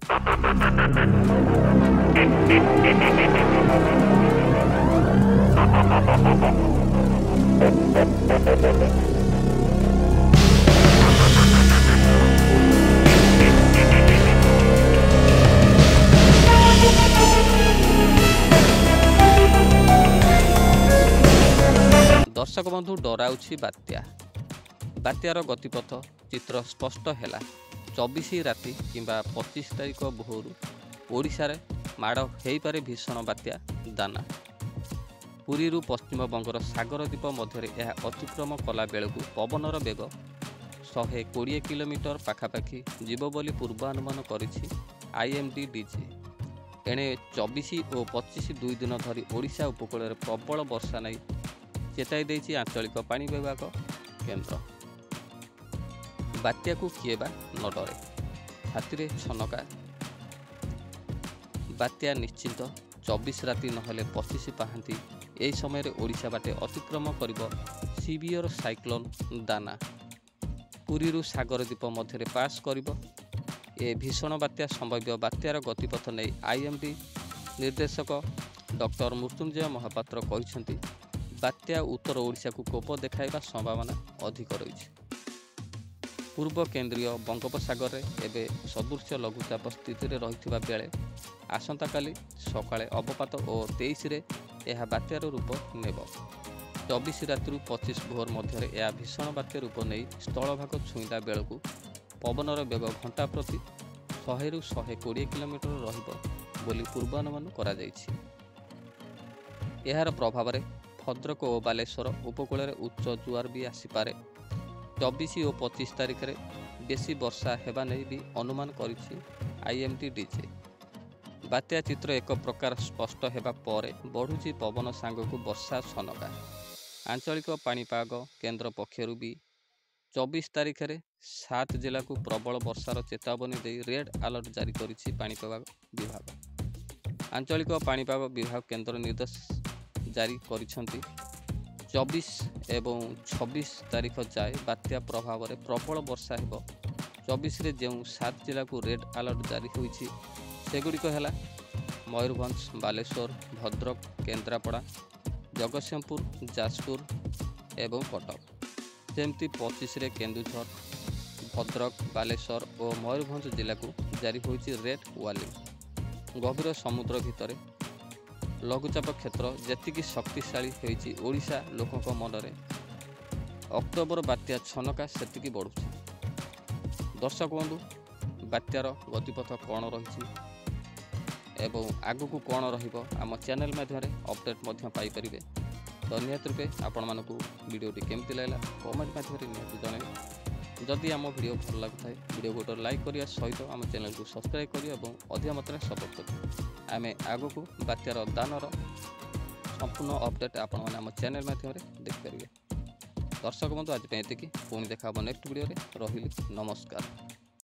ଦର୍ଶକ ବନ୍ଧୁ, ଡରାଉଛି ବାତ୍ୟା। ବାତ୍ୟାର ଗତିପଥ ଚିତ୍ର ସ୍ପଷ୍ଟ ହେଲା। 24 ରାତି କିମ୍ବା 25 ତାରିଖ ଭୋରୁ ଓଡ଼ିଶାରେ ମାଡ଼ ହୋଇପାରେ ଭୀଷଣ ବାତ୍ୟା ଦାନା। ପୁରୀରୁ ପଶ୍ଚିମବଙ୍ଗର ସାଗର ଦ୍ୱୀପ ମଧ୍ୟରେ ଏହା ଅତିକ୍ରମ କଲା ବେଳକୁ ପବନର ବେଗ 120 କିଲୋମିଟର ପାଖାପାଖି ଯିବ ବୋଲି ପୂର୍ବାନୁମାନ କରିଛି ଆଇଏମ୍ଡି ଡିଜି। ଏଣେ 24 ଓ 25 ଦୁଇ ଦିନ ଧରି ଓଡ଼ିଶା ଉପକୂଳରେ ପ୍ରବଳ ବର୍ଷା ନେଇ ଚେତାଇ ଦେଇଛି ଆଞ୍ଚଳିକ ପାଣିପାଗ କେନ୍ଦ୍ର। ବାତ୍ୟାକୁ କିଏ ବା ନ ଡରେ, ଛାତିରେ ଛନକା। ବାତ୍ୟା ନିଶ୍ଚିତ 24 ରାତି ନହେଲେ 25 ପାହାନ୍ତି ଏହି ସମୟରେ ଓଡ଼ିଶା ବାଟେ ଅତିକ୍ରମ କରିବ ସିଭିୟର ସାଇକ୍ଲୋନ୍ ଦାନା। ପୁରୀରୁ ସାଗର ଦ୍ୱୀପ ମଧ୍ୟରେ ପାସ୍ କରିବ ଏ ଭୀଷଣ ବାତ୍ୟା। ସମ୍ଭାବ୍ୟ ବାତ୍ୟାର ଗତିପଥ ନେଇ ଆଇଏମ୍ଡି ନିର୍ଦ୍ଦେଶକ ଡକ୍ଟର ମୃତ୍ୟୁଞ୍ଜୟ ମହାପାତ୍ର କହିଛନ୍ତି, ବାତ୍ୟା ଉତ୍ତର ଓଡ଼ିଶାକୁ କୋପ ଦେଖାଇବା ସମ୍ଭାବନା ଅଧିକ ରହିଛି। ପୂର୍ବ କେନ୍ଦ୍ରୀୟ ବଙ୍ଗୋପସାଗରରେ ଏବେ ସଦୃଶ୍ୟ ଲଘୁଚାପ ସ୍ଥିତିରେ ରହିଥିବା ବେଳେ ଆସନ୍ତାକାଲି ସକାଳେ ଅବପାତ ଓ 23ରେ ଏହା ବାତ୍ୟାର ରୂପ ନେବ। 24 ରାତିରୁ 25 ଭୋର ମଧ୍ୟରେ ଏହା ଭୀଷଣ ବାତ୍ୟା ରୂପ ନେଇ ସ୍ଥଳଭାଗ ଛୁଇଁଲା ବେଳକୁ ପବନର ବେଗ ଘଣ୍ଟା ପ୍ରତି 100ରୁ 120 କିଲୋମିଟର ରହିବ ବୋଲି ପୂର୍ବାନୁମାନ କରାଯାଇଛି। ଏହାର ପ୍ରଭାବରେ ଭଦ୍ରକ ଓ ବାଲେଶ୍ୱର ଉପକୂଳରେ ଉଚ୍ଚ ଜୁଆର ବି ଆସିପାରେ। 24 ଓ 25 ତାରିଖରେ ବେଶୀ ବର୍ଷା ହେବା ନେଇ ବି ଅନୁମାନ କରିଛି ଆଇଏମ୍ଡି ଡିଜେ। ବାତ୍ୟା ଚିତ୍ର ଏକ ପ୍ରକାର ସ୍ପଷ୍ଟ ହେବା ପରେ ବଢ଼ୁଛି ପବନ ସାଙ୍ଗକୁ ବର୍ଷା ଛନକା। ଆଞ୍ଚଳିକ ପାଣିପାଗ କେନ୍ଦ୍ର ପକ୍ଷରୁ ବି 24 ତାରିଖରେ 7 ଜିଲ୍ଲାକୁ ପ୍ରବଳ ବର୍ଷାର ଚେତାବନୀ ଦେଇ ରେଡ୍ ଆଲର୍ଟ ଜାରି କରିଛି ପାଣିପାଗ ବିଭାଗ। ଆଞ୍ଚଳିକ ପାଣିପାଗ ବିଭାଗ କେନ୍ଦ୍ର ନିର୍ଦ୍ଦେଶ ଜାରି କରିଛନ୍ତି। 24 ଏବଂ 26 ତାରିଖ ଯାଏ ବାତ୍ୟା ପ୍ରଭାବରେ ପ୍ରବଳ ବର୍ଷା ହେବ। 24ରେ ଯେଉଁ 7 ଜିଲ୍ଲାକୁ ରେଡ୍ ଆଲର୍ଟ ଜାରି ହୋଇଛି ସେଗୁଡ଼ିକ ହେଲା ମୟୂରଭଞ୍ଜ, ବାଲେଶ୍ୱର, ଭଦ୍ରକ, କେନ୍ଦ୍ରାପଡ଼ା, ଜଗତସିଂହପୁର, ଯାଜପୁର ଏବଂ କଟକ। ସେମିତି 25ରେ କେନ୍ଦୁଝର, ଭଦ୍ରକ, ବାଲେଶ୍ୱର ଓ ମୟୂରଭଞ୍ଜ ଜିଲ୍ଲାକୁ ଜାରି ହୋଇଛି ରେଡ୍ ୱାର୍ଣ୍ଣିଂ। ଗଭୀର ସମୁଦ୍ର ଭିତରେ ଲଘୁଚାପ କ୍ଷେତ୍ର ଯେତିକି ଶକ୍ତିଶାଳୀ ହୋଇଛି, ଓଡ଼ିଶା ଲୋକଙ୍କ ମନରେ ଅକ୍ଟୋବର ବାତ୍ୟା ଛନକା ସେତିକି ବଢ଼ୁଛି। ଦର୍ଶକ ବନ୍ଧୁ, ବାତ୍ୟାର ଗତିପଥ କ'ଣ ରହିଛି ଏବଂ ଆଗକୁ କ'ଣ ରହିବ ଆମ ଚ୍ୟାନେଲ୍ ମାଧ୍ୟମରେ ଅପଡ଼େଟ୍ ମଧ୍ୟ ପାଇପାରିବେ। ତ ନିହାତି ରୂପେ ଆପଣମାନଙ୍କୁ ଭିଡ଼ିଓଟି କେମିତି ଲାଗିଲା କମେଣ୍ଟ ମାଧ୍ୟମରେ ନିହାତି ଜଣାଇବେ। ଯଦି ଆମ ଭିଡ଼ିଓ ଭଲ ଲାଗୁଥାଏ, ଭିଡ଼ିଓ ଗୋଟେ ଲାଇକ୍ କରିବା ସହିତ ଆମ ଚ୍ୟାନେଲକୁ ସବସ୍କ୍ରାଇବ୍ କରିବେ ଏବଂ ଅଧିକ ମାତ୍ରାରେ ସପୋର୍ଟ କରିବେ। ଆମେ ଆଗକୁ ବାତ୍ୟାର ଦାନର ସମ୍ପୂର୍ଣ୍ଣ ଅପଡ଼େଟ୍ ଆପଣମାନେ ଆମ ଚ୍ୟାନେଲ୍ ମାଧ୍ୟମରେ ଦେଖିପାରିବେ। ଦର୍ଶକ ବନ୍ଧୁ, ଆଜି ପାଇଁ ଏତିକି। ପୁଣି ଦେଖା ହେବ ନେକ୍ସଟ ଭିଡ଼ିଓରେ। ରହିଲି, ନମସ୍କାର।